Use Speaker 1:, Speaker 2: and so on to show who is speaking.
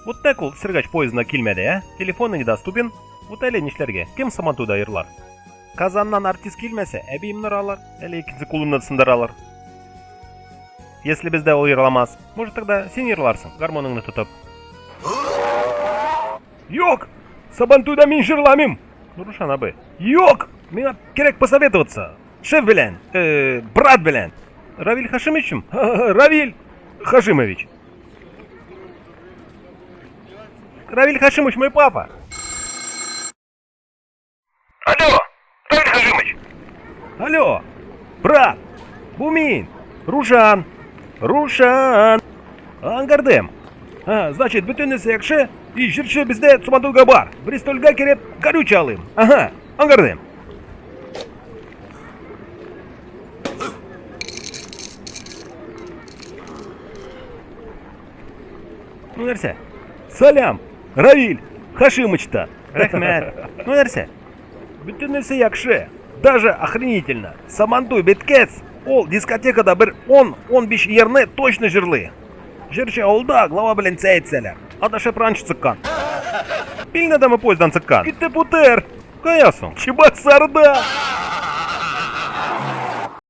Speaker 1: Вот так ул Сергач поездына килмәде, ә? Телефоны недоступен. Вот әле нишләргә? Кем Сабантуйда йырлар? Казаннан артист килмәсә, әбиемне оралар, әле икенче кулымны сындыралар. Если бездә ул йырламас, может тогда син йырларсың, гармоныңны тотып. Юк! Сабантуйда мин җырламыйм! Ну, Рушан абый. Юк! Миңа кирәк посоветоваться. Шеф белән, э, брат белән. Равиль Хашимовичем? Равиль Хашимович. Равиль Хашимович мой папа. Алло, Равиль Хашимович. Алло, брат, бу мин, Рушан. Рушан. Аңгардым. А, значит, бөтенесе яхшы, и җырчы бездә Сабантуйга бар. Бристольгә кереп, горючий алыйм. Ага, аңгардым. Ну нәрсә? Салям, Равиль, Хашимыч та. Рәхмәт. Ну нәрсә? Бөтенесе яхшы. Даже охренительно. Сабантуй беткәч, ул дискотекада бер 10-15 ерны точно җырлый. Җырчы авылда глава белән чәй эчсәләр. Адашып раньше чыккан. Пильнадамы поездан чыккан? Китеп утыр. Кая соң? Чебоксарда.